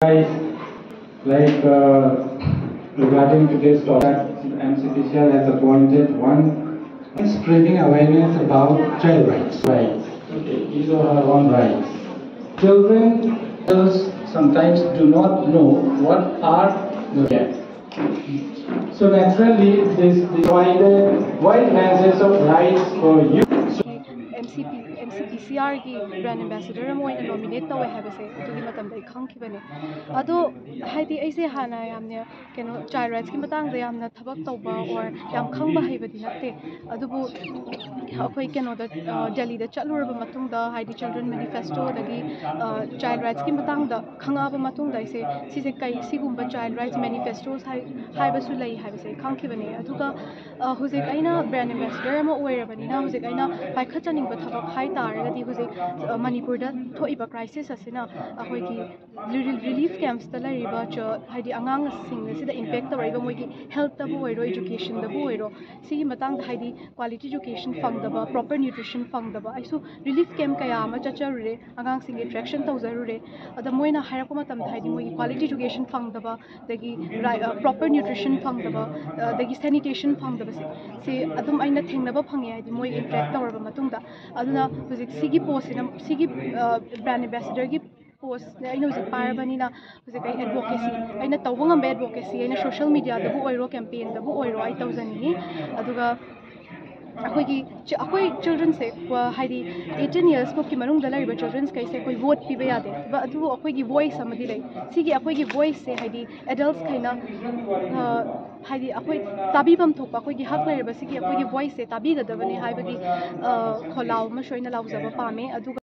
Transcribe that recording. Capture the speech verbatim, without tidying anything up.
Guys, like, uh, regarding today's topic, M C P C R has appointed one spreading awareness about child rights. Rights. Okay, these are our own rights. Children sometimes do not know what are the rights. So naturally, this provided wide ranges of rights for you. So M C P M C ꯄꯤ ꯁꯤ ꯑꯥꯔꯒꯤ brand ambassador ꯑꯃ ꯑꯣꯏꯅ nominate ꯇꯧꯋꯦ ꯍꯥꯏꯕꯁꯦ ꯑꯗꯨꯒꯤ ꯃꯇꯝꯗ ꯑꯩ ꯈꯪꯈꯤꯕꯅꯦ꯫ ꯑꯗꯣ ꯍꯥꯏꯗꯤ ꯑꯩꯁꯦ ꯍꯥꯟꯅ ꯌꯥꯝꯅ ꯀꯩꯅꯣ ꯆꯥꯏꯜ ꯔꯥꯏꯠꯁꯀꯤ ꯃꯇꯥꯡꯗ ꯌꯥꯝꯅ ꯊꯕꯛ ꯇꯧꯕ ꯑꯣꯔ ꯌꯥꯝ ꯈꯪꯕ ꯍꯩꯕꯗꯤ ꯅꯠꯇꯦ꯫ ꯑꯗꯨꯕꯨ ꯑꯩꯈꯣꯏ ꯀꯩꯅꯣꯗ ꯗꯦꯜꯂꯤꯗ ꯆꯠꯂꯨꯔꯕ ꯃꯇꯨꯡꯗ ꯍꯥꯏꯗꯤ ꯆꯤꯜꯗ꯭ꯔꯦꯟ ꯃꯦꯅꯤꯐꯦꯁꯇꯣ ꯑꯗꯒꯤ ꯆꯥꯏꯜ ꯔꯥꯏꯠꯁꯀꯤ ꯃꯇꯥꯡꯗ ꯈꯪꯉꯛꯑꯕ ꯃꯇꯨꯡꯗ ꯑꯩꯁꯦ ꯁꯤꯁꯦ ꯀꯩ ꯁꯤꯒꯨꯝꯕ ꯆꯥꯏꯜ ꯔꯥꯏꯠꯁ ꯃꯦꯅꯤꯐꯦꯁꯇꯣ ꯍꯥꯏꯕꯁꯨ ꯂꯩ ꯍꯥꯏꯕꯁꯦ ꯑꯩ ꯈꯪꯈꯤꯕꯅꯦ꯫ ꯑꯗꯨꯒ ꯍꯧꯖꯤꯛ ꯑꯩꯅ ꯕ꯭ꯔꯥꯟ ꯑꯦꯝꯕꯦꯁꯦꯗꯔ ꯑꯃ ꯑꯣꯏꯔꯕꯅꯤꯅ ꯍꯧꯖꯤꯛ ꯑꯩꯅ ꯄꯥꯏꯈꯠꯆꯅꯤꯡꯕ ꯊꯕꯛ ꯍꯥꯏ ꯇꯥꯔꯒꯗꯤ ꯍꯧꯖꯤꯛ ꯃꯅꯤꯄꯨꯔꯗ ꯊꯣꯛꯏꯕ ꯀ꯭ꯔꯥꯏꯁꯤꯁ ꯑꯁꯤꯅ ꯑꯩꯈꯣꯏꯒꯤ ꯔꯤꯂꯤꯐ ꯀꯦꯝꯞꯁꯇ ꯂꯩꯔꯤꯕ ꯍꯥꯏꯗꯤ ꯑꯉꯥꯡꯁꯤꯡ ꯑꯁꯤꯗ ꯏꯝꯄꯦꯛ ꯇꯧꯔꯛꯏꯕ ꯃꯣꯏꯒꯤ ꯍꯦꯜꯠꯇꯕꯨ ꯑꯣꯏꯔꯣ ꯏꯖꯨꯀꯦꯁꯟꯗꯕꯨ ꯑꯣꯏꯔꯣ ꯁꯤꯒꯤ ꯃꯇꯥꯡꯗ ꯍꯥꯏꯗꯤ ꯀ꯭ꯋꯥꯂꯤꯇꯤ ꯏꯖꯨꯀꯦꯁꯟ ꯐꯪꯗꯕ ꯄ꯭ꯔꯣꯄꯔ ꯅ꯭ꯌꯨꯇ꯭ꯔꯤꯁꯟ ꯐꯪꯗꯕ ꯑꯩꯁꯨ ꯔꯤꯂꯤꯐ ꯀꯦꯝꯞ ꯀꯌꯥ ꯑꯃ ꯆꯠꯆꯔꯨꯔꯦ꯫ ꯑꯉꯥꯡꯁꯤꯡꯒꯤ ꯏꯟꯇ꯭ꯔꯦꯛꯁꯟ ꯇꯧꯖꯔꯨꯔꯦ꯫ ꯑꯗ ꯃꯣꯏꯅ ꯍꯥꯏꯔꯛꯄ ꯃꯇꯝꯗ ꯍꯥꯏꯗꯤ ꯃꯣꯏꯒꯤ ꯀ꯭ꯋꯥꯂꯤꯇꯤ ꯏꯖꯨꯀꯦꯁꯟ ꯐꯪꯗꯕ ꯑꯗꯒꯤ ꯄ꯭ꯔꯣꯄꯔ ꯅ꯭ꯌꯨꯇ꯭ꯔꯤꯁꯟ ꯐꯪꯗꯕ ꯑꯗꯒꯤ ꯁꯦꯅꯤꯇꯦꯁꯟ ꯐꯪꯗꯕꯁꯦ ꯁꯤ ꯑꯗꯨꯝ ꯑꯩꯅ ꯊꯦꯡꯅꯕ ꯐꯪꯉꯦ ꯍꯥꯏꯗꯤ ꯃꯣꯏ ꯏꯟꯇ꯭ꯔꯦꯛ ꯇꯧꯔꯕ ꯃꯇꯨꯡꯗ꯫ ꯑꯗꯨꯅ ꯍꯧꯖꯤꯛ ꯁꯤꯒꯤ ꯄꯣꯁꯁꯤꯅ ꯁꯤꯒꯤ ꯕ꯭ꯔꯥꯟ ꯑꯦꯝꯕꯦꯁꯦꯗꯔꯒꯤ ꯄꯣꯁꯁꯦ ꯑꯩꯅ ꯍꯧꯖꯤꯛ ꯄꯥꯏꯔꯕꯅꯤꯅ ꯍꯧꯖꯤꯛ ꯑꯩ ꯑꯦꯗꯚꯣꯀꯦꯁꯤ ꯑꯩꯅ ꯇꯧꯕ ꯉꯝꯕ ꯑꯦꯗꯚꯣꯀꯦꯁꯤ ꯑꯩꯅ ꯁꯣꯁꯤꯌꯦꯜ ꯃꯤꯗꯤꯌꯥꯗꯕꯨ ꯑꯣꯏꯔꯣ ꯀꯦꯝꯄꯦꯟꯗꯕꯨ ꯑꯣꯏꯔꯣ ꯑꯩ ꯇꯧꯖꯅꯤꯡꯉꯤ꯫ ꯑꯗꯨꯒ ꯑꯩꯈꯣꯏꯒꯤ ꯑꯩꯈꯣꯏ ꯆꯤꯜꯗ꯭ꯔꯦꯟꯁꯦ ꯍꯥꯏꯗꯤ ꯑꯩꯠꯇꯤꯟ ꯏꯌꯔꯁ ꯐꯥꯎꯀꯤ ꯃꯅꯨꯡꯗ ꯂꯩꯔꯤꯕ ꯆꯤꯜꯗ꯭ꯔꯦꯟꯁꯈꯩꯁꯦ ꯑꯩꯈꯣꯏ ꯚꯣꯠ ꯄꯤꯕ ꯌꯥꯗꯦ꯫ ꯑꯗꯨꯕꯨ ꯑꯩꯈꯣꯏꯒꯤ ꯚꯣꯏꯁ ꯑꯃꯗꯤ ꯂꯩ꯫ ꯁꯤꯒꯤ ꯑꯩꯈꯣꯏꯒꯤ ꯚꯣꯏꯁꯁꯦ ꯍꯥꯏꯗꯤ ꯑꯦꯗꯜꯠꯁꯈꯩꯅ ꯍꯥꯏꯗꯤ ꯑꯩꯈꯣꯏ ꯇꯥꯕꯤꯐꯝ ꯊꯣꯛꯄ ꯑꯩꯈꯣꯏꯒꯤ ꯍꯛ ꯂꯩꯔꯕꯁꯤꯒꯤ ꯑꯩꯈꯣꯏꯒꯤ ꯚꯣꯏꯁꯁꯦ ꯇꯥꯕꯤꯒꯗꯕꯅꯦ ꯍꯥꯏꯕꯒꯤ ꯈꯣꯜꯂꯥꯎ ꯑꯃꯁꯨ ꯑꯩꯅ ꯂꯥꯎꯖꯕ ꯄꯥꯝꯃꯦ꯫ ꯑꯗꯨꯒ